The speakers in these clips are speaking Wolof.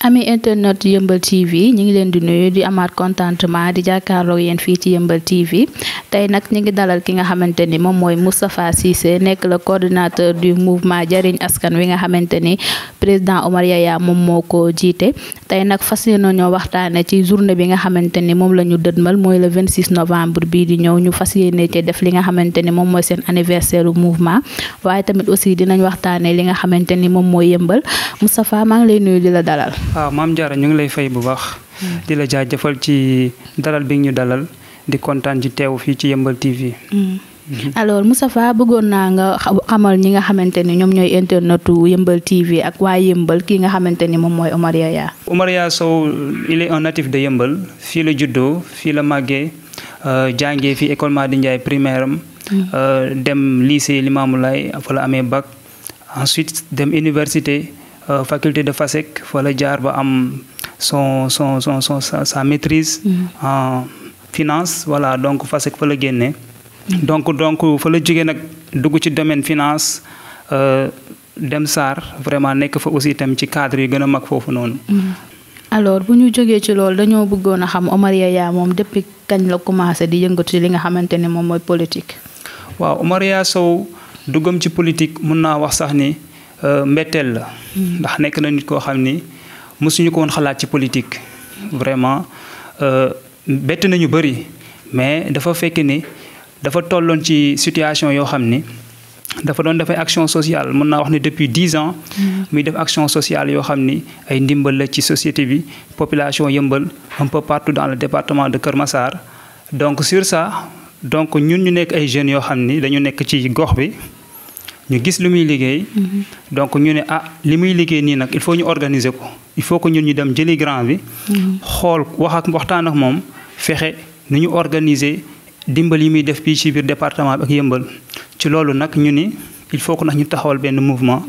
ami internet Yeumbeul TV ñu ngi leen di nuyu di amaat contentement di jàkkaarloo yéen fii ci Yeumbeul TV tey nag ñu ngi dalal ki nga xamante ni moom mooy Moustapha Cissé nekk le coordinateur du mouvement Jariñ Askan wi nga xamante ni président Omar Yaya moom moo ko jiite tey nag fas yéene ñoo waxtaane ci journée bi nga xamante ni moom la ñu dëdmal mooy le 26 novembre bii di ñëw ñu fas yéene ci def li nga xamante ni moom mooy seen anniversaire mouvement waaye tamit aussi dinañ waxtaane li nga xamante ni moom mooy Yeumbeul Moustapha maa ngi lay nuyu di la dalal. waaw Mame Diarra ñu ngi lay fay bu baax. di la jaajëfal ci dalal bi ñu dalal di kontaan ci teew fii ci Yeumbeul TV. alors Moustapha bëggoon naa nga xamal ñi nga xamante ni ñoom ñooy internetu Yeumbeul TV ak waa Yeumbeul kii nga xamante ni moom mooy Omar Yaya. Omar Yaya Sow il est un natif de Yeumbeul fii la juddoo fii la màggee jàngee fii école Madi Ndiaye primaire am. dem lycée Limamoulaye fa la amee bac ensuite dem université. Faculté de FASEC fa la jaar ba am sa maîtrise en finance voilà donc FASEC fa la génnee donc fa la jógee nag dugg ci domaine finance dem SAR vraiment nekk fa aussi itam ci cadre yu gën a mag foofu noonu. alors bu ñu jógee ci loolu dañoo bëggoon a xam Omar Yaya moom depuis kañ la commencé di yëngatu ci li nga xamante ni moom mooy politique. waaw Omar Yaya Sow duggam ci politique mun naa wax sax ni. mbetteel la ndax nekk na nit koo xam ni mosuñu ko woon xalaat ci politique vraiment bett nañu bëri mais dafa fekk ni dafa tolloon ci situation yoo xam ni dafa doon def ay action sociale mën naa wax ni depuis 10 ans muy def action sociale yoo xam ni ay ndimbal la ci société bi population Yeumbeul un peu partout dans le département de Kër Massar donc sur ça donc ñun ñu nekk ay jeunes yoo xam ni dañu nekk ci gox bi ñu gis lu muy liggéey donc ñu ne li muy liggéey nii nag il faut ñu organiser ko il faut que ñun ñu dem jëli grand bi xool waxtaan ak moom fexe nu ñu organiser dimbal yi muy def fii ci biir département bi ak Yeumbeul ci loolu nag ñu ni il faut que nag ñu taxawal benn mouvement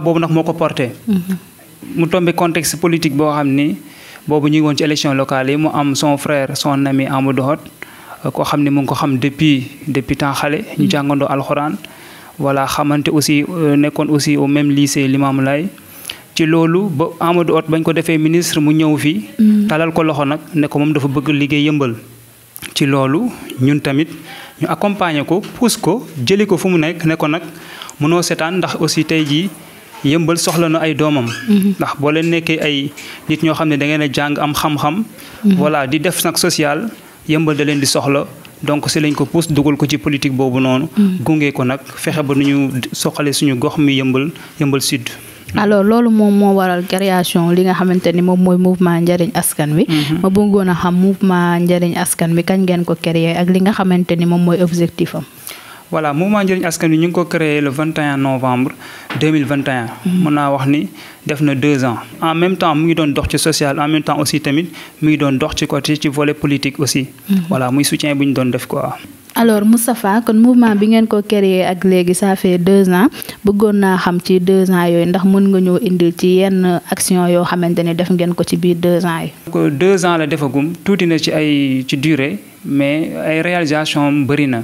boobu nag moo ko porté mu tombé contexte politique boo xam ni boobu ñu ngi woon ci élection locale yi mu am son frère son ami Amadou Hott koo xam ne mu ngi ko xam depuis temps xale ñu jàngandoo alxuraan voilà xamante aussi nekkoon aussi au même lycée Limamoulaye ci loolu ba Amadou Hott bañ ko defee ministre mu ñëw fii talal ko loxo nag ne ko moom dafa bëgg liggéey Yeumbeul ci loolu ñun tamit ñu accompagner ko pousse ko jëli ko fu mu nekk ne ko nag mënoo seetaan ndax aussi tey jii Yeumbeul soxla na ay doomam ndax boo leen nekkee ay nit ñoo xam ne da ngeen a jàng am xam-xam voilà di def nag social Yeumbeul da leen di soxla donc si lañ ko pousse dugal ko ci politique boobu noonu gunge ko nag fexe ba nu ñu soxale suñu gox mi Yeumbeul Sud. alors loolu moom moo waral création li nga xamante ni moom mooy mouvement Njariñ Askan Wi ma bëggoon a xam mouvement Njariñ Askan Wi kañ ngeen ko créer ak li nga xamante ni moom mooy objectif am. voilà mouvement Njariñ Askan Wi ñu ngi ko créé le 21 novembre 2021 mën naa wax ni def na 2 ans en même temps mu ngi doon dox ci social en même temps aussi tamit mu ngi doon dox ci côté ci volet politique aussi voilà muy soutien bu ñu doon def quoi. alors Moustapha kon mouvement bi ngeen ko créé ak léegi ça fait 2 ans bëggoon naa xam ci 2 ans yooyu ndax mën nga ñëw indil ci yenn action yoo xamante ne def ngeen ko ci biir 2 ans yi. donc 2 ans la defagum tuuti na ci durée mais ay réalisation bëri na.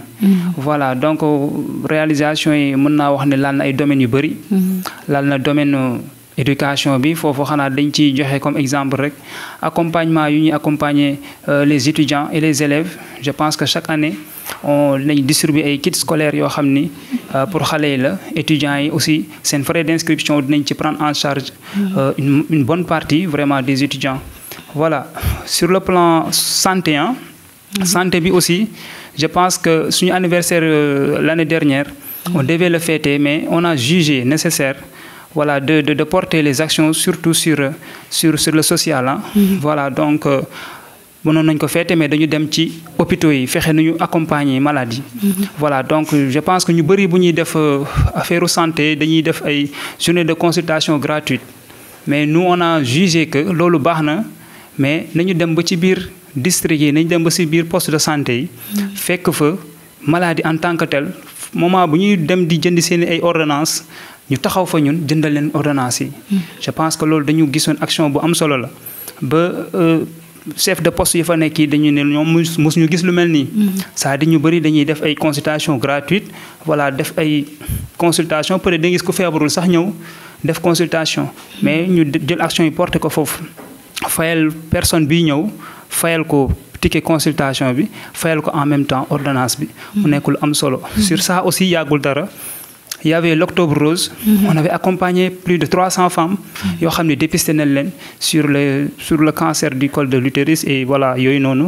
voilà donc réalisation yi mën naa wax ne laal na ay domaines yu bëri. laal na domaine éducation bi foofu xanaa dañ ciy joxe comme exemple rek accompagnement yu ñuy accompagner les étudiants et les élèves je pense que chaque année nañ distribuer ay kits scolaires yoo xam ni pour xale yi la étudiants yi aussi seen frais d'inscription dinañ ci prendre en charge une bonne partie vraiment des étudiants voilà sur le plan santé santé bi aussi je pense que suñu anniversaire l'année dernière on devait le fêter mais on a jugé nécessaire voilà de porter les actions surtout sur le social voilà donc mënoon nañ ko fêter mais dañu dem ci hôpitaux yi fexe nañu accompagner maladies voilà donc je pense que ñu bëri bu ñuy def affaire santé dañuy def ay journée de consultation gratuite mais nous on a jugé que loolu baax na mais nañu dem ba ci biir district yi nañu dem ba ci biir poste de santé yi fekk fa maladie en tant que tel moment bu ñuy dem di jënd seen ay ordonnances ñu taxaw fa ñun jëndal leen ordonnances yi je pense que loolu dañu gisoon action bu am solo la ba chef de poste yi fa nekk yi dañu ne ñoom mos ñu gis lu mel nii c'est-à-dire ñu bëri dañuy def ay consultation gratuite voilà def ay consultation peut-être da nga gis ku feebarul sax ñëw def consultation mais ñu jël action yi porté ko foofu fayal personne bi ñëw fayal ko ticket consultation bi fayal ko en même temps ordonnance bi mu nekk lu am solo sur ça aussi yàggul dara il y avait l'Octobre Rose. On avait accompagné plus de 300 femmes yoo xam ne dépisté nañ leen sur le cancer du col de l'utérus et voilà yooyu noonu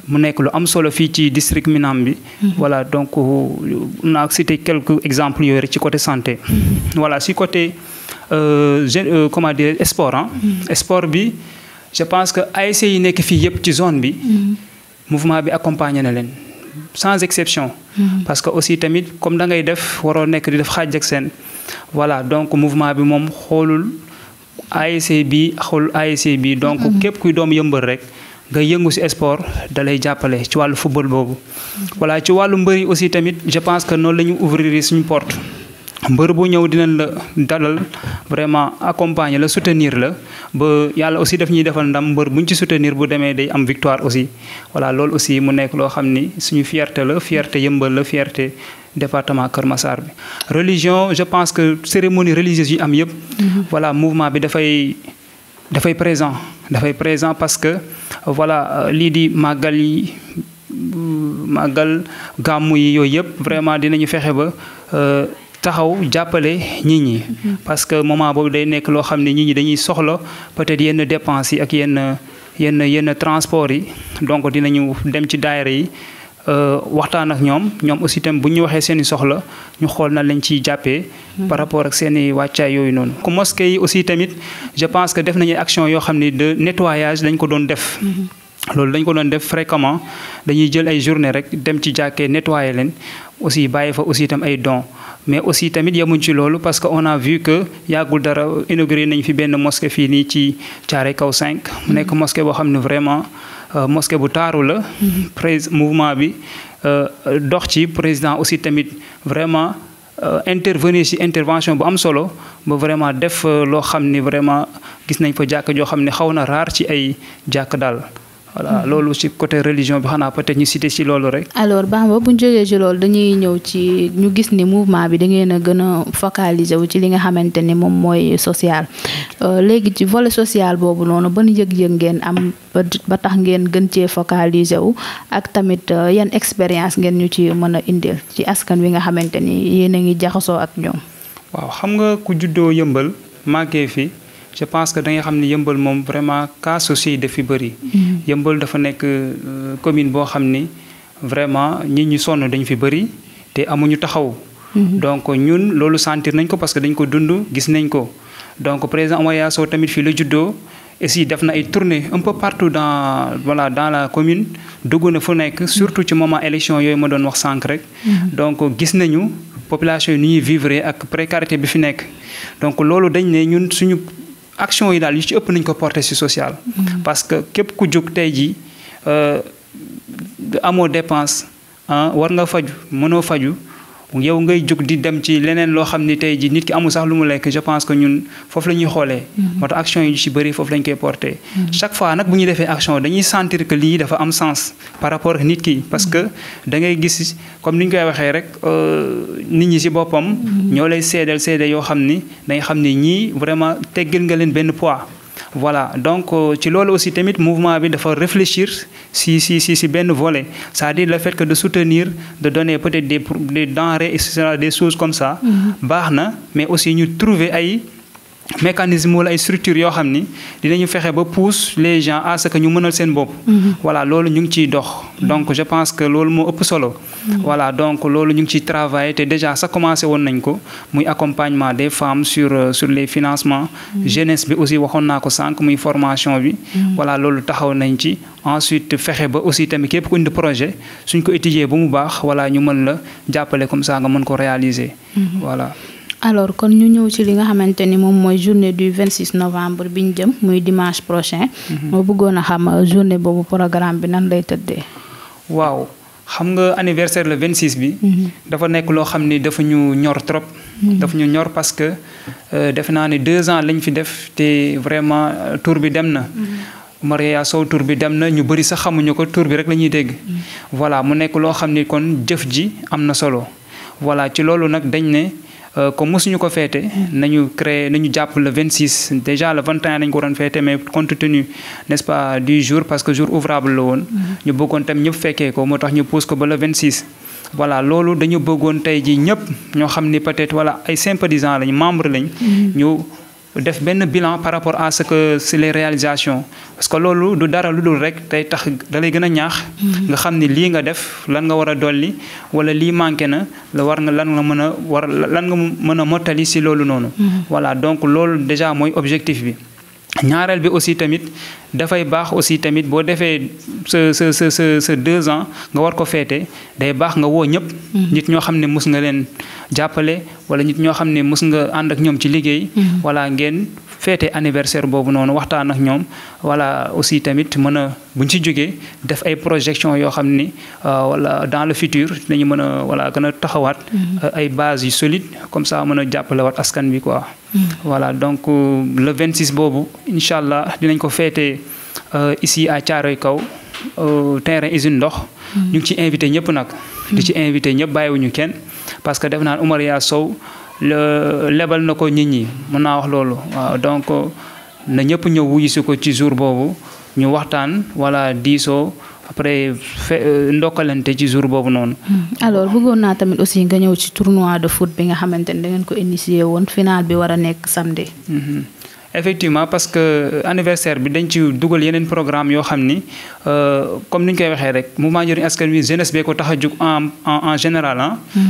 mu nekk lu am solo fii ci district Minam bi voilà donc on a cité quelques exemples yooyu rek ci côté santé voilà si côté comment dire sport sport bi je pense que ASC yi nekk fii yëpp ci zone bi mouvement bi accompagné na leen sans exception parce que aussi tamit comme da ngay def waroo nekk di def xaaj ak seen voilà donc mouvement bi moom xoolul ASC bi xool ASC bi donc képp kuy doom Yeumbeul rek nga yëngu ci sport da lay jàppale ci wàllu football boobu voilà ci wàllu mbëri aussi tamit je pense que noonu la ñu ouvrir suñu porte mbër bu ñëw dinañ la dalal vraiment accompagner la soutenir la ba yàlla aussi daf ñuy defal ndam mbër buñ ci soutenir bu demee day am victoire aussi voilà loolu aussi mu nekk loo xam ni suñu fierté la fierté Yeumbeul la fierté département Kër Massar bi religion je pense que cérémonie religieuse yi am yëpp voilà mouvement bi dafay présent parce que voilà lii di màggal gàmmu yi yooyu yëpp vraiment dinañu fexe ba taxaw jàppale nit ñi parce que moment boobu day nekk loo xam ne nit ñi dañuy soxla peut-être yenn dépenses yi ak yenn transport yi donc dinañu dem ci daayira yi waxtaan ak ñoom aussi tam bu ñu waxee seen i soxla ñu xool na lañ ciy jàppee par rapport ak seen i wàccaay yooyu noonu comme mosquée yi aussi tamit je pense que def nañu action yoo xam ne de nettoyage dañ ko doon def loolu dañ ko doon def fréquemment dañuy jël ay journée rek dem ci jàkkee nettoyer leen aussi bàyyi fa aussi tam ay dons mais aussi tamit yemuñ ci loolu parce que on a vu que yàggul dara inauguré nañ fi benn mosquée fii nii ci Thiaroye Kaw 5 mu nekk mosquée boo xam ne vraiment mosquée bu taaru la mouvement bi dox ci président aussi tamit vraiment intervenir ci intervention bu am solo ba vraiment def loo xam ni vraiment gis nañ fa jàkk joo xam ne xaw na raar ci ay jàkk daal voilà loolu ci côté religion bi xanaa peut-être ñu cité ci loolu rek. alors Bamba bu ñu jógee ci loolu dañuy ñëw ci ñu gis ni mouvement bi da ngeen a gën a focaliser wu ci li nga xamante ni moom mooy social léegi ci volet social boobu noonu ban yëg-yëg ngeen am ba tax ngeen gën cee focaliser wu ak tamit yan expérience ngeen ñu ci mën a indil ci askan wi nga xamante ni yéen a ngi jaxasoo ak ñoom. waaw xam nga ku juddoo Yeumbeul màggee fi. je pense que da nga xam ne Yeumbeul moom vraiment cas sociaux yi dafi bëri. Yeumbeul dafa nekk commune boo xam ni vraiment nit ñi sonn dañ fi bëri te amuñu taxaw. donc ñun loolu sentir nañ ko parce que dañ ko dund gis nañ ko donc président Oumar Sow tamit fii la juddoo aussi def na ay tournées un peu partout dans la commune dugg na fu nekk surtout ci moment élection yooyu ma doon wax sànq rek. donc gis nañu population yi ni ñuy vivre ak précarité bi fi nekk donc loolu dañ ne ñun suñu. action yi daal yu ci ëpp nañ ko porter ci social parce que képp ku jóg tey jii amoo dépense war nga faju mënoo faju yow ngay jóg di dem ci leneen loo xam ni tey jii nit ki amul sax lu mu lekk je pense que ñun foofu la ñuy xoolee moo tax action yi ci bëri foofu lañ koy porter chaque fois nag bu ñuy defee action dañuy sentir que lii dafa am sens par rapport ak nit ki parce que da ngay gis comme ni ñu koy waxee rek nit ñi ci boppam ñoo lay seedeel seede yoo xam ni dañ xam ni ñii vraiment teggil nga leen benn poids voilà donc ci loolu aussi tamit mouvement bi dafa réfléchir si benn volet c'est-à-dire le fait que de soutenir de donner peut-être des denrées et cetera des choses comme ça baax na mais aussi ñu trouver ay mécanisme wala ay structures yoo xam ni dinañu fexe ba pousse les gens à ce que ñu mënal seen bopp voilà loolu ñu ngi ciy dox donc je pense que loolu moo ëpp solo voilà donc loolu ñu ngi ciy travailler te déjà ça commencé woon nañ ko muy accompagnement des femmes sur les financements jeunesse bi aussi waxoon naa ko sànq muy formation bi voilà loolu taxaw nañ ci ensuite fexe ba aussi tamit képp ku indi projet suñ ko étudier ba mu baax voilà ñu mën la jàppale comme ça nga mën ko réaliser voilà. alors kon ñu ñëw ci li nga xamante ni moom mooy journée du 26 novembre bi ñu jëm muy dimanche prochain. moo bëggoon a xam journée boobu programme bi nan lay tëddee. waaw xam nga anniversaire le 26 bi. dafa nekk loo xam ni dafa ñu ñor trop. dafa ñu ñor parce que defe naa ne 2 ans lañ fi def te vraiment tour bi dem na. Maria Sow tour bi dem na ñu bëri sax xamuñu ko tour bi rek la ñuy dégg. voilà mu nekk loo xam ni kon jëf ji am na solo. voilà ci loolu nag dañ ne comme mosuñu ko féete nañu créer nañu jàpp le 26 déjà le 21 nañ ko doon féete mais compte tenu n'est-ce pas du jour parce que jour ouvrable la woon ñu bëggoon tam ñëpp fekkee ko moo tax ñu pousse ko ba le 26 voilà loolu dañu bëggoon tey ji ñëpp ñoo xam ni peut-être voilà ay sympathisants lañ membre lañ ñu def benn bilan par rapport à ce que c'est les réalisations parce que loolu du dara lu dul rek tey tax da lay gën a ñaax nga xam ni lii nga def lan nga war a dolli wala lii manqué na la war nga lan nga mën a mottali si loolu noonu voilà donc loolu déjà mooy objectif bi ñaareel bi aussi tamit dafay baax aussi tamit boo defee ce 2 ans nga war ko féete day baax nga woo ñëpp nit ñoo xam ne mus nga leen jàppale wala nit ñoo xam ne mus nga ànd ak ñoom ci liggéey voilà ngeen féete anniversaire boobu noonu waxtaan ak ñoom voilà aussi tamit mën a buñ ci jógee def ay projection yoo xam ni wala dans le futur dañu mën a voilà gën a taxawaat ay bases yu solides comme ça mën a jàppale waat askan bi quoi voilà donc le 26 boobu incha allah dinañ ko féete ici à Thiaroye Kaw terrain usine ndox ñu ngi ci invité ñëpp nag di ci invité ñëpp bàyyiwuñu kenn parce que def naan Oumariya Sow lebal na ko nit ñi mën naa wax loolu waaw donc na ñëpp ñëw wuyu si ko ci jour boobu ñu waxtaan wala diisoo après ndokkalante ci jour boobu noonu. alors bëggoon naa tamit aussi nga ñëw ci tournoi de foot bi nga xamante ne da ngeen ko initié woon final bi war a nekk samedi. effectivement parce que anniversaire bi dañ ci dugal yeneen programme yoo xam ni comme ni ñu koy waxee rek mouvement Njëriñ Askan Wi jeunesse bee ko tax a jug en général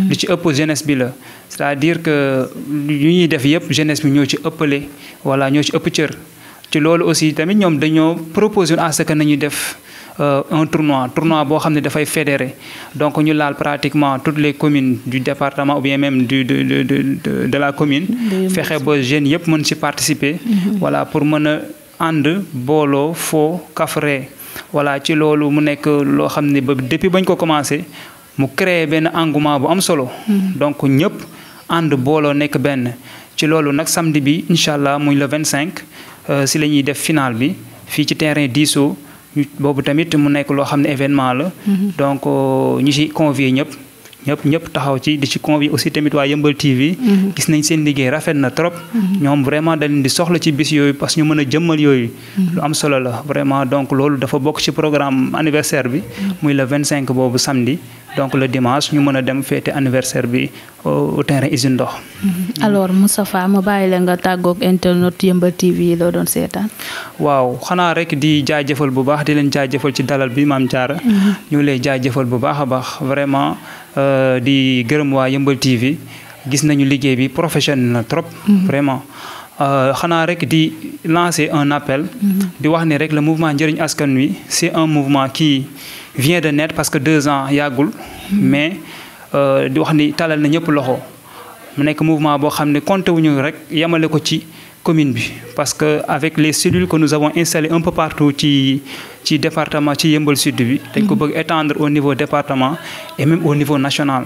li ci ëpp jeunesse bi la c'est-à-dire que yu ñuy def yëpp jeunesse bi ñoo ci ëppale voilà ñoo ci ëpp cër ci loolu aussi tamit ñoom dañoo proposer à ce que nañu def un tournoi boo xam ne dafay fédérer donc ñu laal pratiquement toutes les communes du département ou bien même de la commune fexe ba jeunes yëpp mën ci participer voilà pour mën a ànd booloo foo kafre voilà ci loolu mu nekk loo xam ne ba depuis bañ ko commencé mu créer benn engouement bu am solo donc ñëpp ànd booloo nekk benn ci loolu nag samedi bi incha allah muy le 25 si la ñuy def final bi fii ci terrain Disso boobu tamit mu nekk loo xam ne événement la donc ñu ci convier ñëpp taxaw ci di ci convier aussi tamit waa Yeumbeul TV gis nañ seen liggéey rafet na trop ñoom vraiment dañ di soxla ci bis yooyu parce que ñu mën a jëmmal yooyu lu am solo la vraiment donc loolu dafa bokk ci programme anniversaire bi muy le 25 boobu samedi donc le dimanche ñu mën a dem fêter anniversaire bi au terrain usine ndox. alors Moustapha ma bàyyi la nga tàggoog internet Yeumbeul TV yi loo doon seetaan. waaw xanaa rek di jaajëfal bu baax di leen jaajëfal ci dalal bi Mame Diarra. ñu lay jaajëfal bu baax a baax vraiment di gërëm waa Yeumbeul TV gis nañu liggéey bi professionnel na trop. vraiment xanaa rek di lancer un appel. di wax ni rek le mouvement Njëriñ Askan Wi c'est un mouvement qui vient de naître parce que 2 ans yàggul mais di wax ni talal na ñëpp loxo mu nekk mouvement boo xam ne compté wuñu rek yemale ko ci commune bi parce que avec les cellules que nous avons installées un peu partout ci département ci Yeumbeul Sud bi dañ ko bëgg étendre au niveau département et même au niveau national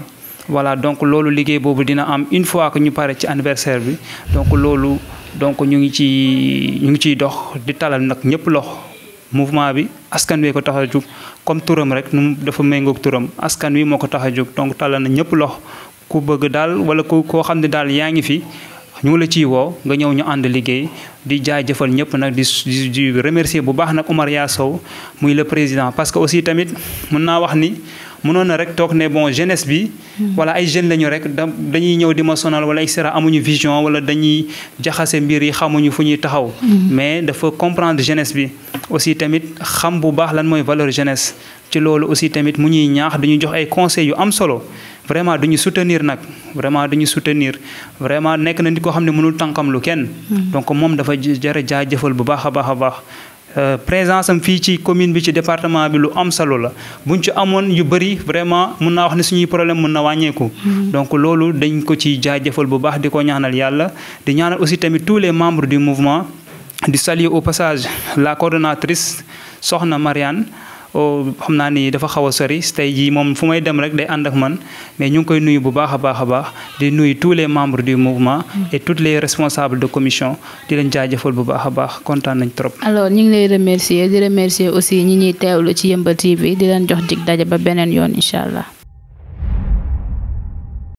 voilà donc loolu liggéey boobu dina am une fois que ñu pare ci anniversaire bi donc loolu donc ñu ngi ciy dox di talal nag ñëpp loxo mouvement bi askan wi ko tax a jóg comme turam rek nu dafa méngoog turam askan wi moo ko tax a jóg donc talal na ñëpp loxo ku bëgg daal wala koo xam ne daal yaa ngi fi ñu ngi la ciy woo nga ñëw ñu ànd liggéey di jaajëfal ñëpp nag di remercier bu baax nag Oumariya Sow muy le président parce que aussi tamit mën naa wax ni mënoon na rek toog ne bon jeunesse bi wala ay jeunes lañu rek dañuy ñëw di ma sonal wala et cetera amuñu vision wala dañuy jaxase mbir yi xamuñu fu ñuy taxaw mais dafa comprendre jeunesse bi aussi tamit xam bu baax lan mooy valeur jeunesse ci loolu aussi tamit mu ñuy ñaax dañuy jox ay conseils yu am solo vraiment duñu soutenir nag vraiment duñu soutenir vraiment nekk na nit koo xam ne mënul tànkam lu kenn donc moom dafa jar a jaajëfal bu baax a baax a baax présence am fii ci commune bi ci département bi lu am solo la buñ ci amoon yu bëri vraiment mun naa wax ne suñuy problème mun na wàññeeku donc loolu dañ ko ci jaajëfal bu baax di ko ñaanal yàlla di ñaanal aussi tamit tous les membres du mouvement di saluer au passage la coordonnatrice Soxna Mariane xam naa ni dafa xaw a sori tey jii moom fu may dem rek day ànd ak man mais ñu ngi koy nuyu bu baax a baax di nuyu tous les membres du mouvement et toutes les responsables de commission di leen jaajëfal bu baax a baax kontaan nañ trop. alors ñu ngi lay remercier di remercier aussi ñi ñuy teewlu ci Yeumbeul TV di leen jox dig daje ba beneen yoon incha allah.